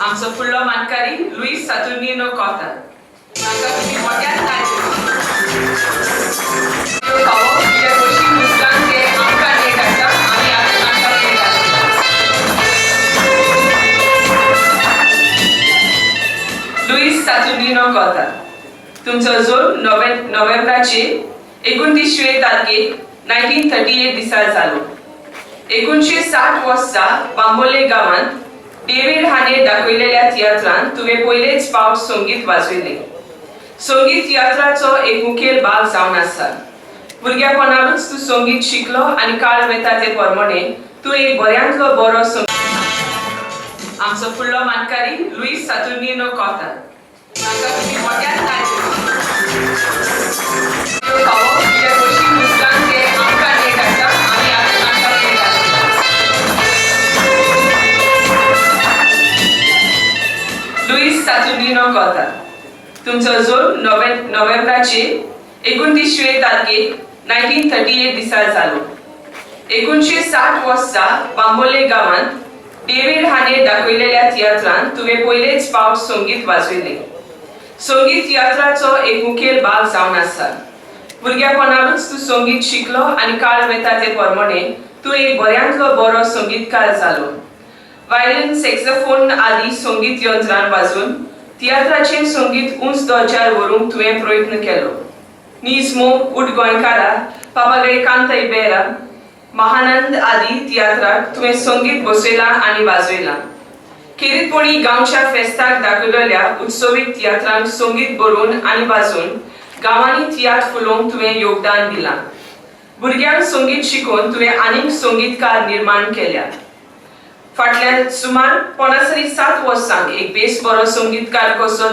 आमचो फुडलो मानकारी लुईस सातुर्निनो कोता. ताका तुमी मोट्यान टाळयो दिवची. फावो कित्याक अशी मुस्कान ते आमकां नेट हाडटा आनी आतां तांकां नेट हाडटा. लुईस सातुर्निनो कोता, तुमचो जल्म नोव्हेंबराचे 29वे तारखेक 1938 दिसा जालो. 1960 वर्सा बांबोले गांवांत डेव्हिड हाणे दाखयलेल्या तियात्रांत तुवें पयलेच फावट संगीत वाजयलें. संगीत तियात्राचो एक मुखेल भाग जावन आसा. भुरग्यापणारूच तूं संगीत शिकलो आनी काळ वता ते प्रमाणे तूं एक बऱ्यांतलो बरो संगीत. आमचो फुडलो मानकारी लुईस सातुर्निनो कोता. ताका तुमी मोट्यान टाळयो दिवची. फावो कित्याक अशी मुस्कान ते आमकां नेट हाडटा आनी आतां तांकां नेट हाडटा. लुईस सातुर्निनो कोता, तुमचो जल्म नोव्हेंबराचे 29वे तारखेक 1938 दिसा जालो. 1960 वर्सा बांबोले गांवांत डेव्हिड हाणे दाखयलेल्या तियात्रांत तुवें पयलेच फावट संगीत वाजयलें. संगीत तियात्राचो एक मुखेल भाग जावन आसा. भुरग्यापणारूच तूं संगीत शिकलो आनी काळ वता ते प्रमाणे तूं एक बऱ्यांतलो बरो संगीतकार जालो. वायलिन, सॅक्सोफोन आदी संगीत यंत्रां वाजून तियात्राचें संगीत उंच दर्जार व्हरूंक तुवें प्रयत्न केलो. निजमो, उठ गोंयकारा, पापागय कांतय बेरा, महानंद आदी तियात्राक तुवें संगीत बसयलां आनी वाजयलां. खेरीतपणी गांवच्या फेस्ताक दाखयलेल्या उत्सवीक तियात्रांक संगीत बरोवन आनी वाजोवन गांवांनी तियात्र फुलोवंक तुवें योगदान दिलां. भुरग्यांक संगीत शिकोवन तुवें आनीक संगीतकार निर्माण केल्या. फाटल्या सुमार 6.75 वर्सांक एक बेस बरो संगीतकार कसो